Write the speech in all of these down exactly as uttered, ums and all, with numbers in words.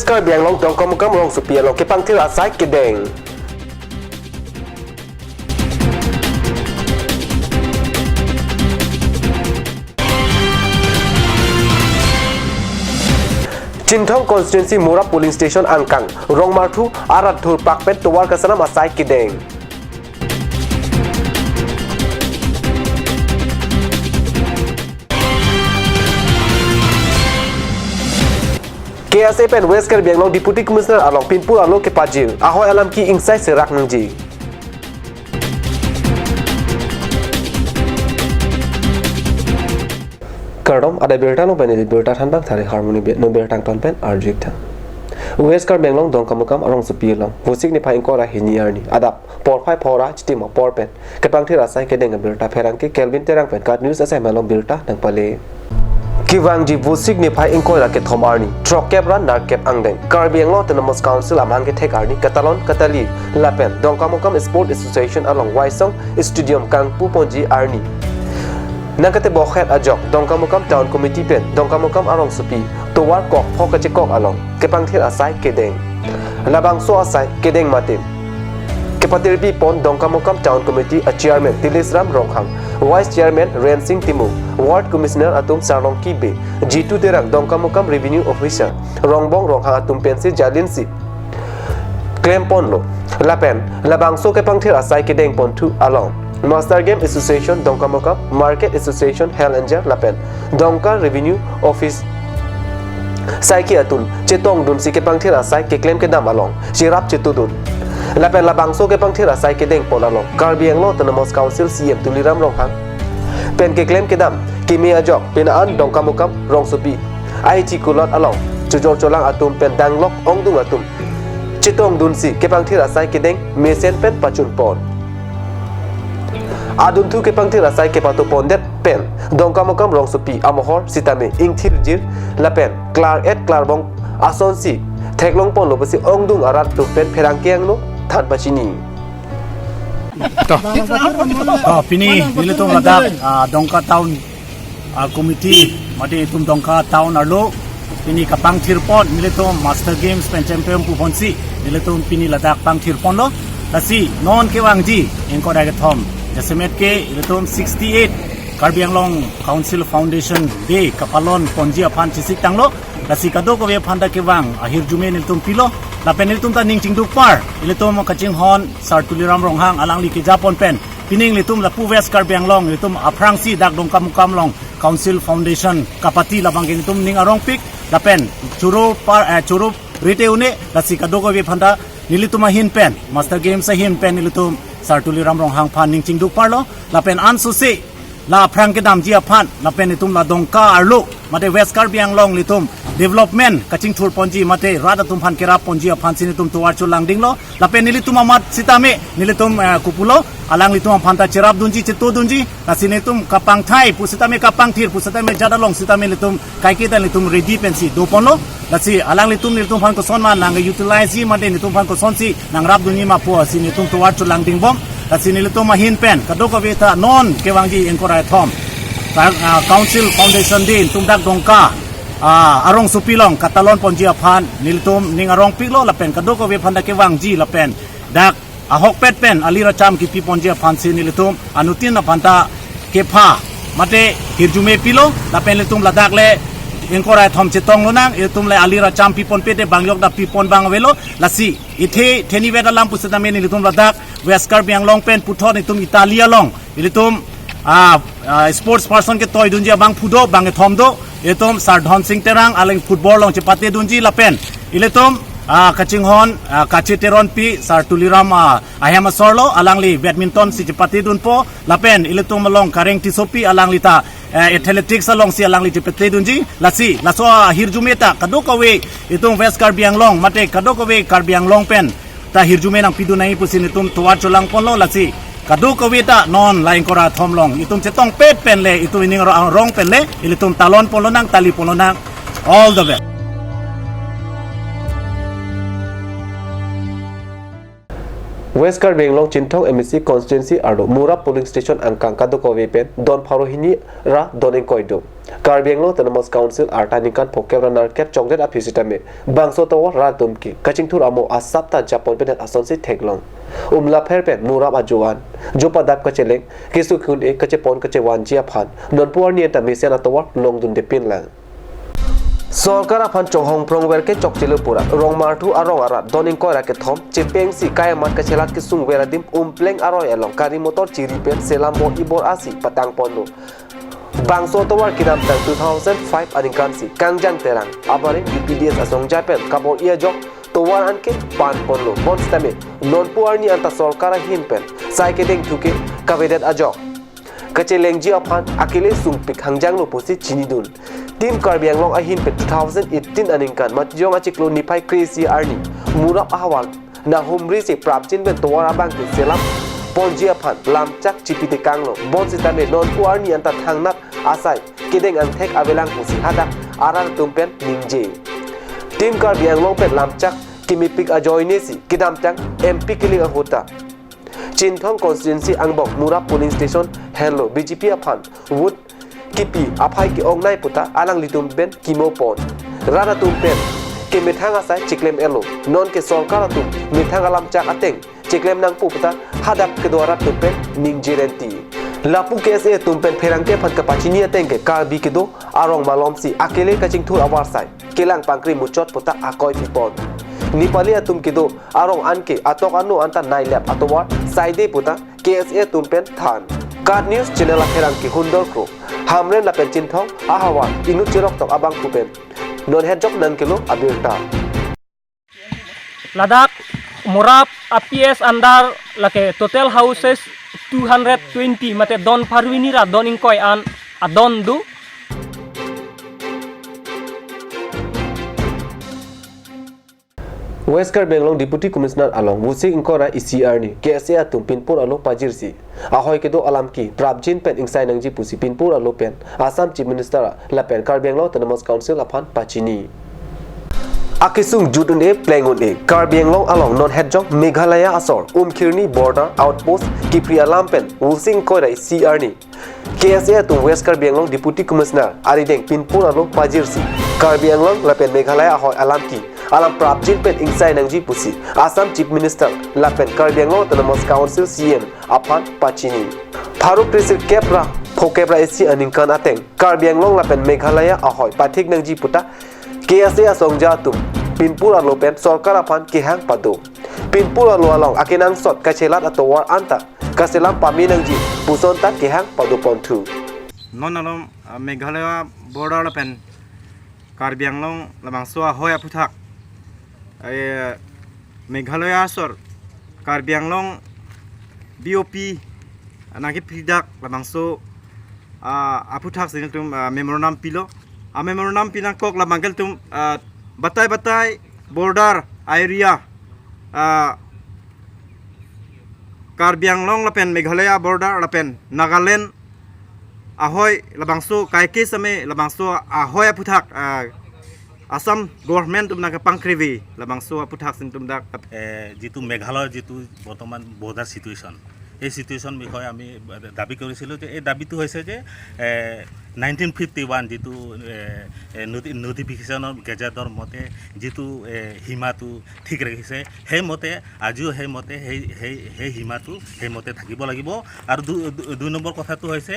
Karbi Anglong Dongkamukam rongsopi along kepangthir asai kedeng. Chinthong constituency Mora polling station angkang rongmarthu arat thurpak pen tovar kasanam asai kedeng. K S A pen West Karbi Anglong Deputy Commissioner along pinpur alo kepajir, ahoi alam ke ingsai serak nangji. Kardom, adai birta no pen ili birta thanbang thari harmoni bet no birta ton pen arjik tha. West Karbi Anglong Dongkamukam arongsopi along Vosik niphai ingkoi ra hini arni adap porphai phora chitim apor pen kepangthir asai kedeng abirta pherangke Kelvin Terang pen KAT News asai malom birta nangpale. Kevangji Vosik niphai ingkoi ra kethom arni throkkep ra nerkep angdeng Karbi Anglong Autonomous Council amahang kethek arni katalon katali lapen Dongkamukam Sport Association along Waisong Stadium kangpu ponji arni nangkatebokhet ajok Dongkamukam Town Committee pen Dongkamukam arongsopi tovar kok pho kachekok along kepangthir asai kedeng. Labangso asai kedeng mate kepatirpi pon Dongkamukam Town Committee a Chairman Tilisram Ronghang, Vice Chairman Rensing Timung, Ward Commissioner atum Sarlongki Bey, Jitu Terang, Dongkamukam Revenue Officer Rongbong Ronghang atum pensi jalinsi klem ponlo. Lapen labangso kepangthir asai kedeng ponthu along Master Game Association Dongkamukam, Market Association Hell Angel lapen Dongka Revenue Office saiki atum chetongdunsi kepangthir asai keklem kedam along cherap chetudun. Lapen labangso kepangthir asai kedeng pon along Karbi Anglong Autonomous Council C E M Tuliram Ronghang pen keklem kedam keme ajok pini an Dongkamukam rongsopi ahithi kulot along chojor cholang atum pen danglok ongdung atum chetongdunsi kepangthir asai kedeng mesen pen pachun pon. Adunthu kepangthir asai kepato pondet pen Dongkamukam rongsopi amohor sitame ingthirjir lapen klar-et klarbong asonsi theklong ponlo pusi ongdung arat atum pen pherangke angno than pachini. To. To, pini nelitum ladak, ah, Dongka Town, ah, Committee, mate itum Dongka Town arlo, pini kapangthir pon, nelitum Master Games pen champion pu ponsi, nelitum pini ladak pangthir ponlo. Lasi non kevangji ingkoi ra kethom, jasemet ke nelitum sixty-eight Karbi Anglong Council Foundation Day kapalon ponji aphan chesik tanglo. Lasi kadokave aphan ta kevang ahirjume nelitum pilo. Lapen nelitum ta ning chingduk par, nelitum kachinghon Sar Tuliram Ronghang alangli keja pon pen pining nelitum lapu West Karbi Anglong nelitum aphrangsi dak Dongkamukam along Council Foundation kapati labang ke nelitum ning arongpik lapen choro par, eh, choro rite une. Lasi kadokave aphan ta nelitum ahin pen, Master Games ahin pen nelitum Sar Tuliram Ronghang aphan ning chingduk parlo. Lapen ansose la aphrang kedamji aphan lapen itum la Dongka arlo mate West Karbi Anglong nelitum development kachingthur ponji mate rat atum aphan kerap ponji aphansi nelitum tovar cholangdinglo. Lapen nelitum amat sitame nelitum, eh, kopulo, alanglitum aphan ta cherapdunji, chetodunji. Lasi nelitum kapangthir pu sitame, kapangthir pu sitame jat along sitame nelitum kaiketa nelitum ready pensi do ponlo. Lasi alanglitum nelitum aphan koson ma nang-utilize ji mate nelitum aphan kosonsi nangrapdunji ma pusi nelitum tovar cholangdingbom. Lasi nelitum ahin pen kadokave ta non kevangji ingkoi ra kethom, ka-, ah, Council Foundation Day nelitum dak Dongka, ah, arongsopi along katalon ponji aphan nelitum ning arongpiklo lapen kadokave aphan ta kevangji lapen dak ahokpet pen alir acham kipi ponji aphansi nelitum anuttin aphan ta kepha mate hirjume pilo. Lapen nelitum ladak le ingkoi ra kethom chetong lonang, nelitum le alir acham pi ponpe te bang yok ta pi pon abang avelo. Lasi ithe theni vet alam pu sitame nelitum ladak West Karbi Anglong pen puthot nelitum Italy along nelitum, ah, ah, sports person ketoidunji abang phu do, bang kethom do. Nelitum Sar Dhon Sing Terang, alang football along chepatedunji lapen nelitum, ah, kachinghon, ah, Kache Teronpi, Sar Tuliram, ah, ahem asor lo, alangli badminton si chepatedunpo. Lapen nelitum along Kareng Tissopi, alangli ta, eh, athletics alongsi alangli chepatedunji. Lasi laso ahirjume ta kadokave itum West Karbi Anglong mate kadokave Karbi Anglong pen ta hirjume nangpidun nangji pusi nelitum tovar cholang ponlo. Lasi kadokave ta non la ingkoi ra kethom along itum chetongpet pen le, itum ining ro-, arong pen le nelitum talon pon lonang, tali pon lonang. All the best. West Karbi Anglong Chinthong M A C constituency arlo Murap polling station angkang kadokave pen don pharo hini ra don ingkoi do. Karbi Anglong Autonomous Council arta ningkan phokep ra nerkep chokdet aphi sitame bangso tovar rat atum ke kachingthur amo asap ta japon pedet asonsi theklong. Umlapher pen Murap ajo-an, jo padap kacheleng, kesung un-e kachepon kachevanji aphan nonpu arni anta mesen atovar longdunde pinlang. Sorkar aphan chonghong prongver ke chokchelo pura Rongmarthu arong arat don ingkoi ra kethom chepengsi kayamat kachelat kesungver adim umpleng aroi along gari motor chiri pen selam bor ibor asi patang ponlo. Bangso tovar kedamtang two thousand five aningkan si Kangjang Terang abari U P D S asongja pen kabor-i ajok tovar an ke pan ponlo. Bonsitame nonpu arni anta sorkar ahin pen sai kedeng thuke kavedet ajok kachelengji aphan akele sungpik hangjanglo pusi chinidun. Team Karbi Anglong ahin pen two thousand eighteen aningkan Matijong achiklo niphai kre-isi arni Murap ahavar nahumri si prapjin pen tovar abang ke selam ponji aphan lamchak chipitekanglo. Bonsitame nonpu arni anta thangnat asai kedeng angthek avelang pusi hadak arat atum pen ningje. Team Karbi Anglong pen lamchak kemepik ajoine si kedamtang M P kilik ahut ta Chinthong constituency angbong Murap polling station henlo B J P aphan vote kipi aphai ke-ongnei puta alanglitum pen kimo pon. Rat atum pen kemethang asai chiklem elo. Non ke sorkar atum methang alamchak ateng chiklem nangpo puta hadak kedo arat atum pen ningje renti. Lapu K S A atum pen pherangke aphan kapachini ateng ke Karbi kedo arong malomsi akele kachingthur avarsai kelang pangkri muchot puta akoi pipon. Nepali atum kedo arong anke atok ano anta nailep atovar saide puta K S A atum pen than. KAT News Channel apherangke Hundor Kro, Hamren lapen Chinthong ahavar inut cheroktok abangphu pen non hetjok nangkelo abirta. Ladak Murap a P S under lake total houses two hundred twenty mate don pharo hini ra don ingkoi an adon do. West Karbi Anglong Deputy Commissioner along Vosik ingkoi ra isi arni K S A atum pinpur alo pajirsi ahoi kedo alam ke prapjin pen ingsai nangji pusi pinpur alo pen Assam Chief Minister lapen Karbi Anglong Autonomous Council aphan pachini. Akesung jut un-e pleng un-e Karbi Anglong along non hetjong Meghalaya asor Umkhirni border outpost kepri alam pen Vosik ingkoi ra isi arni K S A atum West Karbi Anglong Deputy Commissioner arideng pinpur alo pajirsi Karbi Anglong lapen Meghalaya ahoi alam ke alam prapjin pen ingsai nangji pusi Assam Chief Minister lapen Karbi Anglong Autonomous Council C M aphan pachini. Pharo kre-sirkep ra phokep ra isi aningkan ateng Karbi Anglong lapen Meghalaya ahoi pathik nangji puta K S A asongja atum pinpur alo pen sorkar aphan kehang pado. Pinpur alo along akenangsot kachelat atovar anta kaselam pame nangji puson ta kehang padoponthu. Non along, ah, Meghalaya border lapen Karbi Anglong labangso ahoi aphuthak, eh, Meghalaya asor Karbi Anglong B O P nangkepri dak labangso, ah, aphuthak si nelitum, ah, memorandum pilo. A memorandum pinangkok labang ke nelitum, ah, batai batai border area, ah, Karbi Anglong lapen Meghalaya border lapen Nagaland ahoi labangso kaike same labangso ahoi aphuthak, ah, Assam government atum nangkepangkrivi labangso aphuthak si nelitum dak. এ, যিটো মেঘালয়ৰ যিটো বৰ্তমান border situation, এই চিটুৱেশ্যন বিষয়ে আমি দাবী কৰিছিলোঁ যে এই দাবীটো হৈছে যে, এ, নাইনটিন ফিফটি ওৱান যিটো, এ, এ, নটি-, নটিফিকেশ্যনৰ গেজেটৰ মতে যিটো, এ, সীমাটো ঠিক ৰাখিছে, সেইমতে আজিও সেইমতে সেই, সেই, সেই সীমাটো সেইমতে থাকিব লাগিব। আৰু দু-, দু-, দুই নম্বৰ কথাটো হৈছে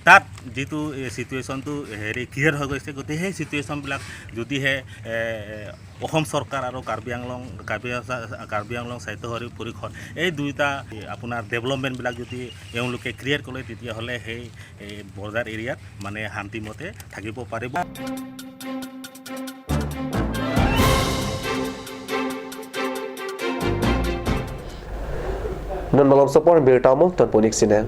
তাত যিটো, এ, চিটুৱেশ্যনটো হেৰি ক্ৰিয়েট হৈ গৈছে, গতিকে সেই চিটুৱেশ্যনবিলাক যদিহে, এ, অসম চৰকাৰ আৰু কাৰ্বি আংলং, কাৰ্বি আ-, কাৰ্বি আংলং স্বায়ত্তশাসিত পৰিষদ এই দুইটা, এ, আপোনাৰ ডেভেলপমেণ্টবিলাক যদি এওঁলোকে ক্ৰিয়েট কৰে, তেতিয়াহ'লে সেই, এই বৰ্ডাৰ এৰিয়াত মানে শান্তিমতে থাকিব পাৰিব। Non malomso apor birta mo tonponik sinang.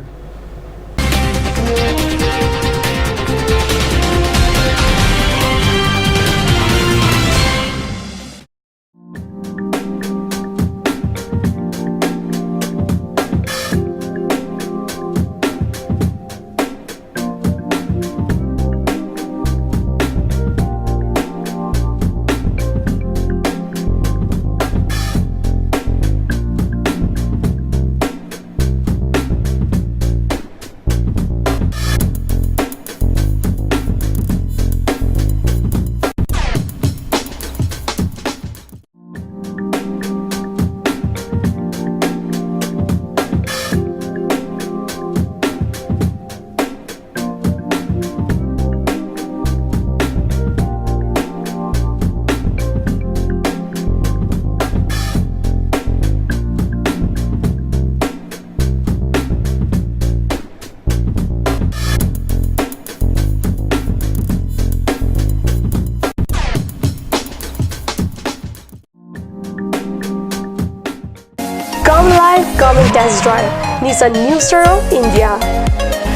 Come and test drive Nissan New Star of India.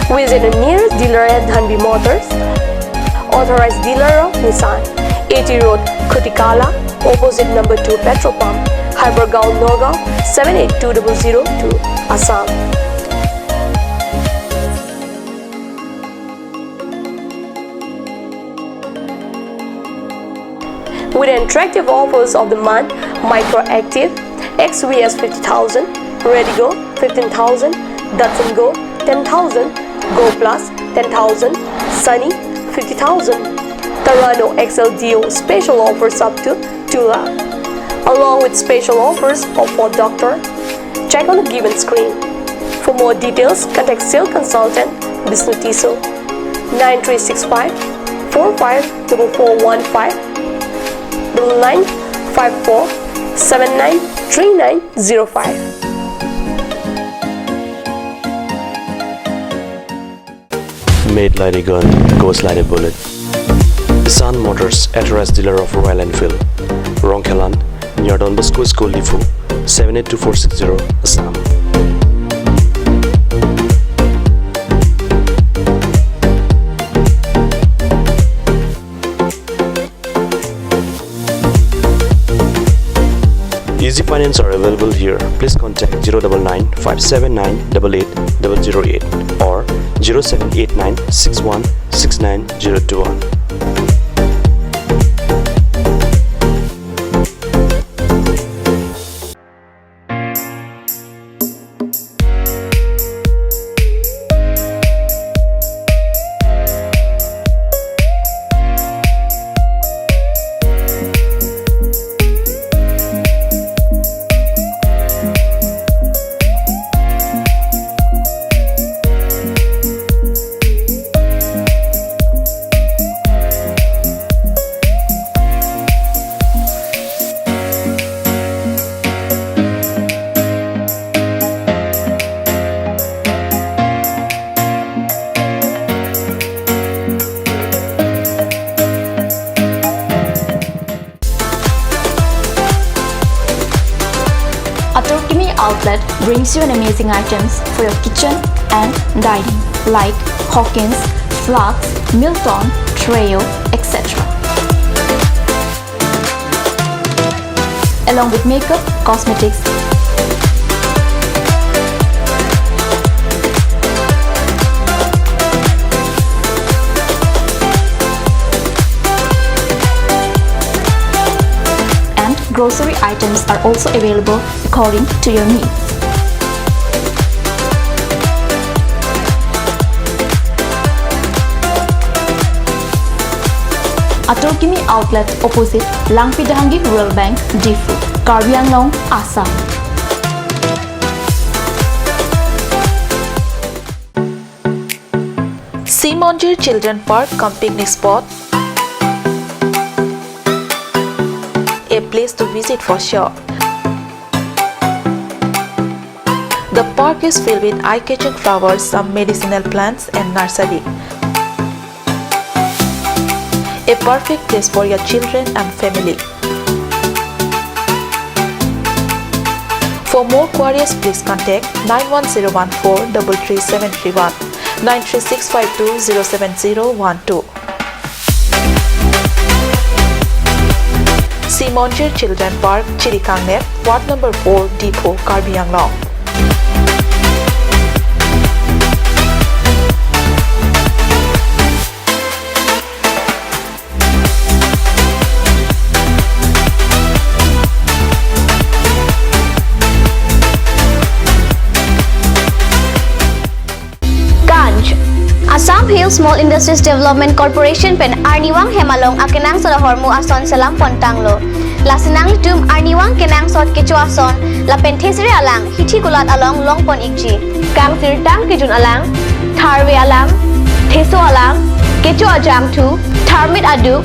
Visit a nearest dealer at Dhanvi Motors, authorized dealer of Nissan, A T Road, Khutikala, opposite number two petrol pump, Hypergaon, Nagaon, seven eight two double zero two, Assam. With attractive offers of the month, Micra Active, X V S fifty thousand, Redi-GO fifteen thousand, Datsun Go ten thousand, Go Plus ten thousand, Sunny fifty thousand, Terrano X L D O special offers up to two lakh, along with special offers of Ford Doctor. Check on the given screen. For more details, contact sales consultant Bishnu Tisso, nine three six five four five double four one five, double nine five four seven nine three nine zero five. Made like a gun, goes like a bullet. Sun Motors, authorized dealer of Royal Enfield, Rongkhelan, near Don Bosco School, Diphu, seven eight two four six zero, Assam. Easy Finance are available here. Please contact zero double nine five seven nine double eight double zero eight or zero seven eight nine six one six nine zero two one. Atur Kimi Outlet brings you an amazing items for your kitchen and dining, like Hawkins, flasks, Milton, Treo, et cetera. Along with makeup, cosmetics, and grocery items are also available according to your needs. Atur Kimi Outlet, opposite Langpi Dehangi Rural Bank, Diphu, Karbi Anglong, Assam. Simonjir Children Park cum picnic spot, a place to visit for sure. The park is filled with eye-catching flowers, some medicinal plants, and nursery. A perfect place for your children and family. For more queries, please contact nine one zero one four double three seven three one, nine three six five two zero seven zero one two. Simonjir Children Park, Chirikangnep, Ward number four, Diphu, Karbi Anglong. Ganj. Assam Hill Small Industries Development Corporation pen arnivang hem along akenangsot ahormu ason selam pontanglo. Lasi nanglitum arnivang kenangsot kecho ason lapen thesere alang hithi kulat along longpon ikji. Kangsirtang kejun alang, tharve alam, theso alam, kecho ajangthu, tharmit aduk,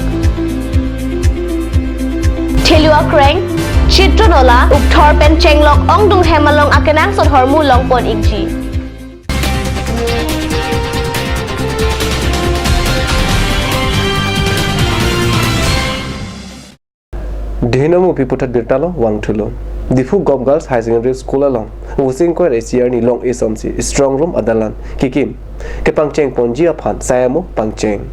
thelu akreng, chitronola, ukthor pen chenglok ongdung hem along akenangsot ahormu longpon ikji. Dei amu pi puthot birta lo vangthulo. Diphu Govt Girls Higher Secondary School along Vosik ingkoi ra isi arni long-e somsi strong room adalan kekim kepangcheng ponji aphan sai amo pangcheng.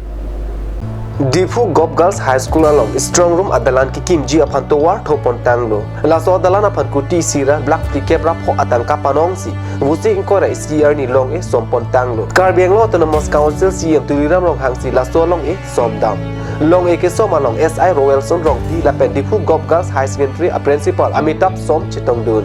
Diphu Govt Girls High School along strong room adalan kekimji aphan tovar tho pontanglo. Laso adalan aphan kuti isi ra lakh phlikep ra pho atangka panongsi Vosik ingkoi ra isi arni long-e som pontanglo. Karbi Anglong Autonomous Council C E M Tuliram Ronghang si laso long-e somdam. Long-e kesom along S I Roelson Rongpi lapen Diphu Govt Girls High Secondary a Principal Amitabh Som chetongdun.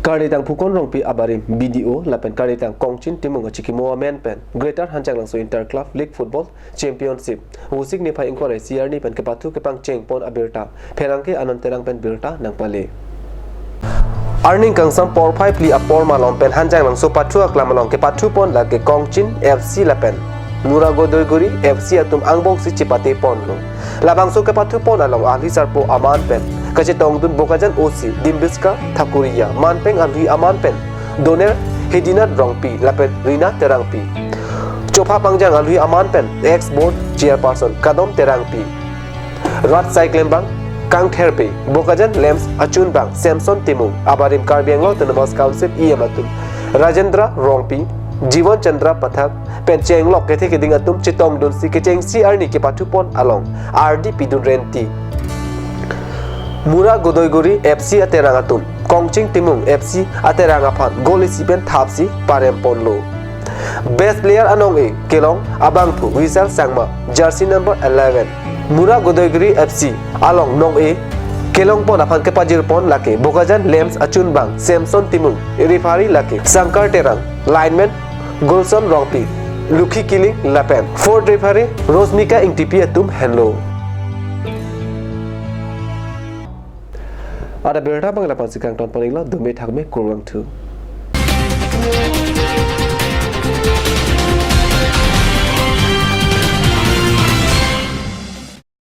Karnitang Phukon Rongpi abarim B D O lapen Karnitang Kongchin Timung achikimo amen pen Greater Hanjanglangso Inter Club League Football Championship Vosik niphai ingkoi ra isi arni pen kepathu kepangcheng pon abirta pherangke Anand Terang pen birta nangpale. Arni kangsam porphai phli apor malom pen Hanjanglangso pathu aklam along kepathu pon lake Kongchin F C lapen Mura Godoiguri F C atum angbongsi chepate ponlo. Labangso kepathu pon along alhi sarpo aman pen kachetongdun Bokajan O C Dimbiska Thakuria, manpeng alhi aman pen Doner Hedinath Rongpi lapen Rina Terangpi, chopha pangjang alhi aman pen ex board chairperson Kadom Terangpi, rat saiklembang kangtherbe Bokajan Lems achunbang Samson Timung, abarim Karbi Anglong Autonomous Council E M atum Rajendra Rongpi, Jiwan Chandra Pathak pen chenglok kethe keding atum chetongdunsi kechengsi arni kepathu pon along ardi pidun renti. Mura Godoiguri F C aterang atum Kongchin Timung F C aterang aphan goal isi pen thapsi parem ponlo. Best player anong-e kelong abangphu Vishal Sangma, jersey number eleven. Mura Godoiguri F C along nong-e kelong pon aphan kepajir pon lake Bokajan Lems achunbang Samson Timung, referee lake Sankar Terang, lineman Gulson Rongpi, Lukhi Kiling lapen fourth referee Rosmika Ingtipi atum henlo. Ada birta abang lapu-an si kangton pon-iklo, dome thakme, kurvangthu.